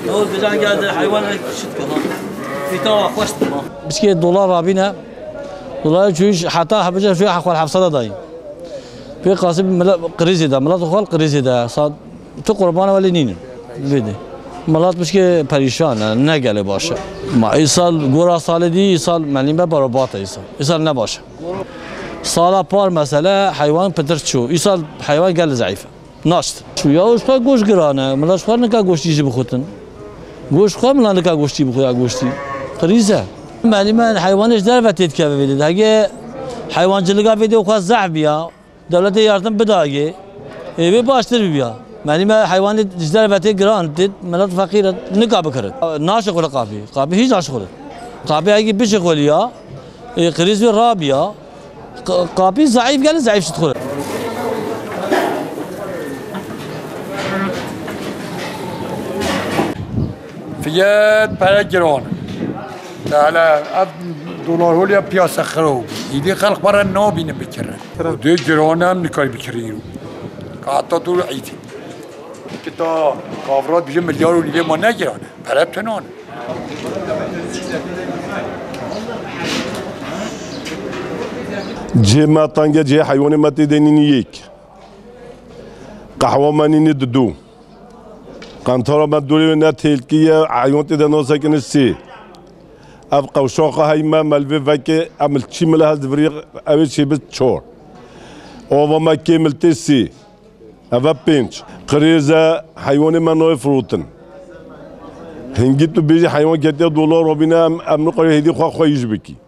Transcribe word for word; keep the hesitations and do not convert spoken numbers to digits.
Ew dican geldi heywan ek şit kir ha. Fîta wa xweş dima. Pişkê dolar rabîne. Dolar çûyîş heta hebêje fê xwe heft sed dayî. Pê qasî mila krîzê de, milat xwe krîzê de. Sa tu qurbana welê nînin. Vê de. Milat pişkê perîşan e, ne gelê baş e. Ma îsal gora salê dî, îsal melî me berobat e îsal. Îsal ne baş e. Sala par mesele heywan pitir çû. Îsal heywan gelê zeîf e. Naşt. Şu ya ji xwe goşt giran e. Mila ji xwe nika goştî jî bixutin. Goşt xwe mila nika goştî bixwe ya goştî. Krîz e. Melî me heywanê ji derve tê dikeve vê dê. Hege heywanciliga vê dê xwe zehf biya. Dewletê yardim bidagê. Ê vê baştir bibiya. Melî me heywanê ji derve tê giran tê. Milet feqîr e. Nika bikirin. Naşixule qapî. Qapî hîç naşixule. Qapî hegî bişixuliya. Ê, krîz wê rabiya. Q-, qapî zeîf gelê zeîf şit xwe. Fiyat pere giran. Te hele ev dolar holiya piyasa xiro. Îdî xelq pere nabîne bikirin. Dê giran em nikay bikirin. Ka heta tu îdî. Kita kavrat bije milyar û nîvê ma negiran. Pere tunan. Cihê me tenge, cihê heywanê me tê de nînî yek. Qehwa me nînî didu. Qentara me dorê ne têlkî ye, heywan tê de nasekine sê. Ev qewşaxa hey me, me li vê veke, em li çî mile hez divirî, ew ê çê bi çar. Ava me kê mil tê sê. Eve pênc. Qirêz e, heywanê me nayê firotin. Hingî tu bêjî heywan ketiye dolar rabîne, em, em niqayê hêdî xwe xwe hîş bikî.